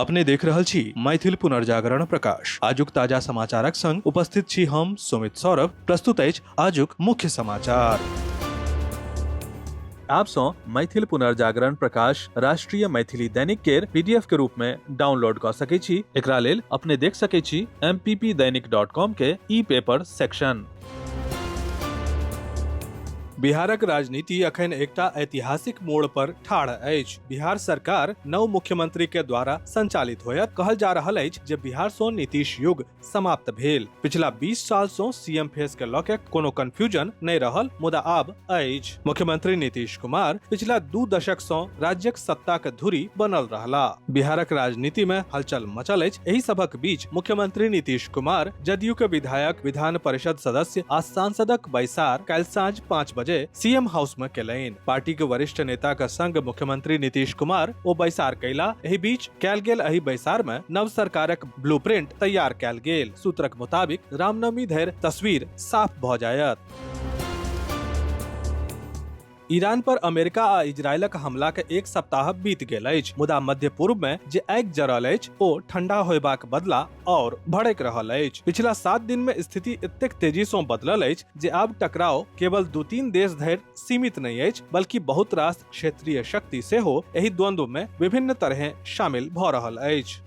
अपने देख रहल छी मैथिल पुनर्जागरण प्रकाश। आजुक ताजा समाचारक संग उपस्थित छी हम सुमित सौरभ। प्रस्तुत अछि आजुक मुख्य समाचार। आप सँ मैथिल पुनर्जागरण प्रकाश राष्ट्रीय मैथिली दैनिक केर पीडीएफ के रूप में डाउनलोड कऽ सकै छी। एकरा लेल अपने देख सकै छी mppdainik.com के ई पेपर सेक्शन। बिहारक राजनीति अखन एकटा ऐतिहासिक मोड़ पर ठाढ़ अछि। बिहार सरकार नव मुख्यमंत्री के द्वारा संचालित होयत। कहल जा रहल अछि जे बिहार सँ नीतीश युग समाप्त भेल। पिछला 20 साल सँ सीएम फेस के लऽ के कोनो कंफ्यूजन नहि रहल, मुदा आब अछि। मुख्यमंत्री नीतीश कुमार पिछला 2 दशक सँ राज्यक सत्ता के धुरी बनल रहला। बिहारक राजनीति में हलचल मचल अछि। एहि सभक बीच मुख्यमंत्री नीतीश कुमार जदयू के विधायक, विधान परिषद सदस्य आ सांसदक बैसार काल्हि साँझ 5 बजे सीएम हाउस में केलनि। पार्टी के वरिष्ठ नेता के संग मुख्यमंत्री नीतीश कुमार ओ बैसार कैला। एहि बीच कैल गेल एहि बैसार में नव सरकारक ब्लूप्रिंट तैयार कैल गेल। सूत्रक मुताबिक रामनवमी धरि तस्वीर साफ भ जायत। ईरान पर अमेरिका आ इजरायलक हमला के 1 सप्ताह बीत गेल अछि, मुदा मध्य पूर्व में जे आगि जरल अछि ओ ठंडा होयबाक बदला और भड़क रहल अछि। पिछला 7 दिन में स्थिति एतेक तेजी सँ बदलल अछि जे आब टकराव केवल 2-3 देश धरि सीमित नहि अछि, बल्कि बहुत रास क्षेत्रीय शक्ति सेहो एहि द्वंद्व में विभिन्न तरहे शामिल भ रहल अछि।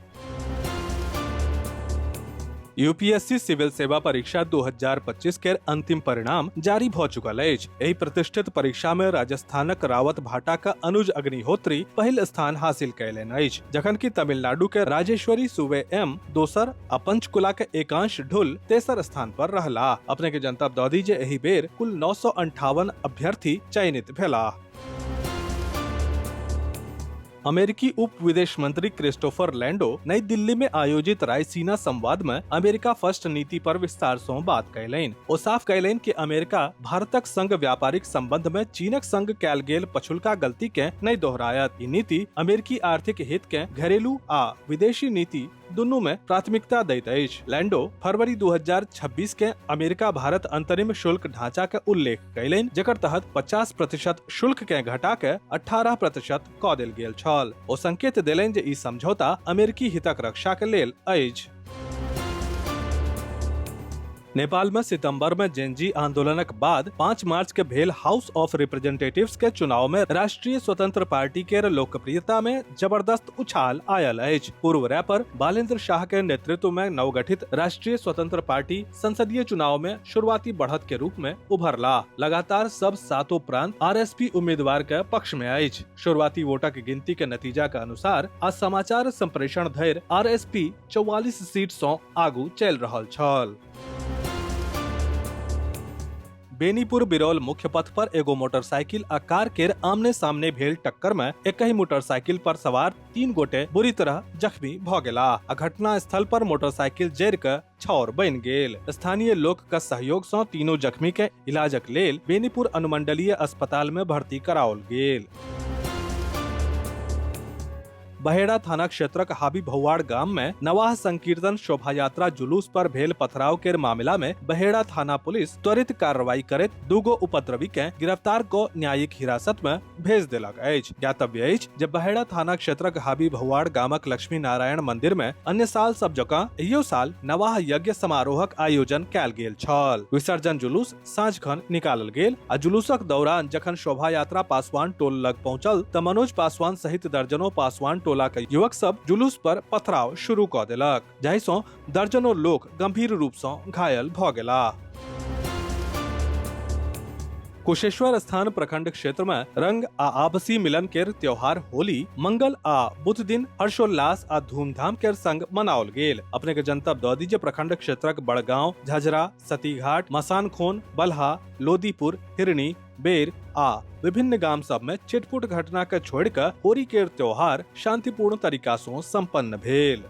यूपीएससी सिविल सेवा परीक्षा 2025 के अंतिम परिणाम जारी भ चुकल अछि। एहि प्रतिष्ठित परीक्षा में राजस्थानक रावत भाटा का अनुज अग्निहोत्री पहिल स्थान हासिल कयलनि अछि, जखनकि तमिलनाडु के राजेश्वरी सुवे एम दोसर आ पंचकुला के एकांश ढुल तेसर स्थान पर रहला। अपने के जनतब दऽ दी जे एहि बेर कुल 958 अभ्यर्थी चयनित भेलाह। अमेरिकी उप विदेश मंत्री क्रिस्टोफर लैंडो नई दिल्ली में आयोजित रायसीना संवाद में अमेरिका फर्स्ट नीति पर विस्तार सँ बात कयलनि। ओ साफ कयलनि कि अमेरिका भारतक संग व्यापारिक संबंध में चीनक संग कयल गेल पछुलका गलती के नहि दोहरायत। ई नीति अमेरिकी आर्थिक हित के घरेलू आ विदेशी नीति दुनू में प्राथमिकता दैत अछि। लैंडो फरवरी 2026 के अमेरिका भारत अंतरिम शुल्क ढांचा के उल्लेख कयलनि, जकर तहत 50% शुल्क के घटा के 18% कऽ देल गेल छल। ओ संकेत देलनि जे ई समझौता अमेरिकी हितक रक्षा के लेल अछि। नेपाल में सितंबर में जेनजी आंदोलनक बाद 5 मार्च के भेल हाउस ऑफ रिप्रेजेंटेटिव्स के चुनाव में राष्ट्रीय स्वतंत्र पार्टी के लोकप्रियता में जबरदस्त उछाल आयल अछि। पूर्व रैपर बालेंद्र शाह के नेतृत्व में नवगठित राष्ट्रीय स्वतंत्र पार्टी संसदीय चुनाव में शुरुआती बढ़त के रूप में उभरला। लगातार सब सातों प्रांत आरएसपी उम्मीदवार के पक्ष में अछि। शुरुआती वोटक गिनती के नतीजा के अनुसार आज समाचार संप्रेषण धरि आरएसपी 44 सीट सँ आगू चलि रहल छल। बेनीपुर बिरौल मुख्य पथ पर एगो मोटरसाइकिल आ कार केर आमने सामने भेल टक्कर में एकहि मोटरसाइकिल पर सवार 3 गोटे बुरी तरह जख्मी भ गेला आ घटना स्थल पर मोटरसाइकिल जरि के छाउर बनि गेल। स्थानीय लोक के सहयोग सँ तीनों जख्मी के इलाजक लेल बेनीपुर अनुमंडलीय अस्पताल में भर्ती कराओल गेल। बहेड़ा थाना क्षेत्रक हाबी भौवाड़ गाम में नवाह संकीर्तन शोभा यात्रा जुलूस पर भेल पथराव के मामला में बहेड़ा थाना पुलिस त्वरित कार्रवाई करैत दूगो उपद्रवी के गिरफ्तार को न्यायिक हिरासत में भेज देलक अछि। ज्ञातव्य अछि जे बहेड़ा थाना क्षेत्रक हाबी भौवाड़ गामक लक्ष्मी नारायण मंदिर में अन्य साल सब जकाँ इहो साल नवाह यज्ञ समारोहक आयोजन कयल गेल छल। विसर्जन जुलूस साँझ खन निकालल गेल आ जुलूसक दौरान जखन शोभा यात्रा पासवान टोल लग पहुंचल त मनोज पासवान सहित दर्जनों पासवान टोला के युवक सब जुलूस पर पथराव शुरू क देलक, जाहि सँ दर्जनों लोक गंभीर रूप सँ घायल भ गेलाह। कुशेश्वर स्थान प्रखंड क्षेत्र में रंग आ आपसी मिलन केर त्योहार होली मंगल आ बुध दिन हर्षोल्लास आ धूमधाम केर संग मनाओल गेल। अपने के जनतब दऽ दी जे प्रखंड क्षेत्रक बड़गांव, झझरा, सतीघाट, मसानखोन, बलहा, लोदीपुर, हिरणी, बेर आ विभिन्न गाम सब में छिटपुट घटना के छोड़ के होली के त्योहार शांतिपूर्ण तरीका से संपन्न भेल।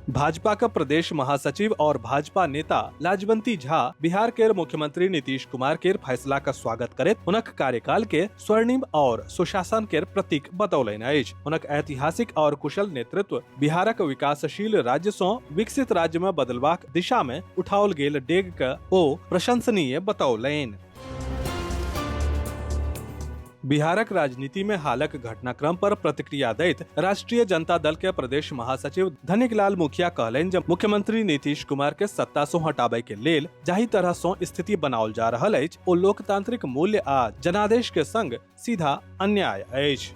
भाजपा का प्रदेश महासचिव और भाजपा नेता लाजवंती झा बिहार के मुख्यमंत्री नीतीश कुमार के फैसला का स्वागत करैत हुनक कार्यकाल के स्वर्णिम और सुशासन के प्रतीक बतौलनि अछि। हुनक ऐतिहासिक और कुशल नेतृत्व बिहारक विकासशील राज्य सँ विकसित राज्य में बदलबाक दिशा में उठाओल गेल डेग के ओ प्रशंसनीय बतौलनि। बिहारक राजनीति में हालक घटनाक्रम पर प्रतिक्रिया दैत राष्ट्रीय जनता दल के प्रदेश महासचिव धनिक लाल मुखिया कहलनि जे मुख्यमंत्री नीतीश कुमार के सत्ता सं हटाबय के लेल जाहि तरह सं स्थिति बनाओल जा रहल अछि, ओ लोकतांत्रिक मूल्य आ जनादेश के संग सीधा अन्याय अछि।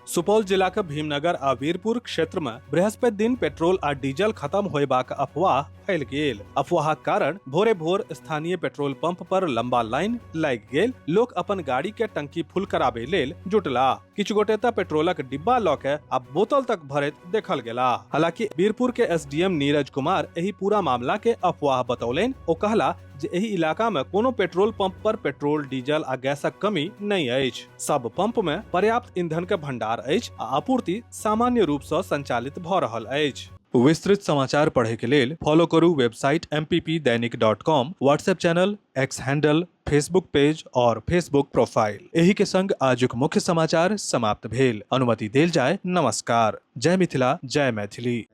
सुपौल जिलाक भीमनगर आ वीरपुर क्षेत्र में बृहस्पति दिन पेट्रोल आ डीजल खत्म होयबाक अफवाह फैल गेल। अफवाहक कारण भोरे भोर स्थानीय पेट्रोल पंप पर लंबा लाइन लागि गेल। लोक अपन गाड़ी के टंकी फुल कराबे लेल जुटला। किछु गोटे त पेट्रोलक डिब्बा ल के आ बोतल तक भरैत देखल गेला। हालांकि वीरपुर के एसडीएम नीरज कुमार एहि पूरा मामला के अफवाह बतौलनि। ओ कहला जे एहि इलाका में कोनो पेट्रोल पंप पर पेट्रोल, डीजल आ गैसक कमी नहि अछि। सब पंप में पर्याप्त ईंधन के भंडार अछि आ आपूर्ति सामान्य रूप सँ संचालित भ रहल अछि। विस्तृत समाचार पढ़े के लेल फॉलो करू website mppdainik.com, WhatsApp channel, X handle, Facebook page और फेसबुक प्रोफाइल। एही के संग आजुक मुख्य समाचार समाप्त भेल। अनुमति देल जाय। नमस्कार। जय मिथिला, जय मैथिली।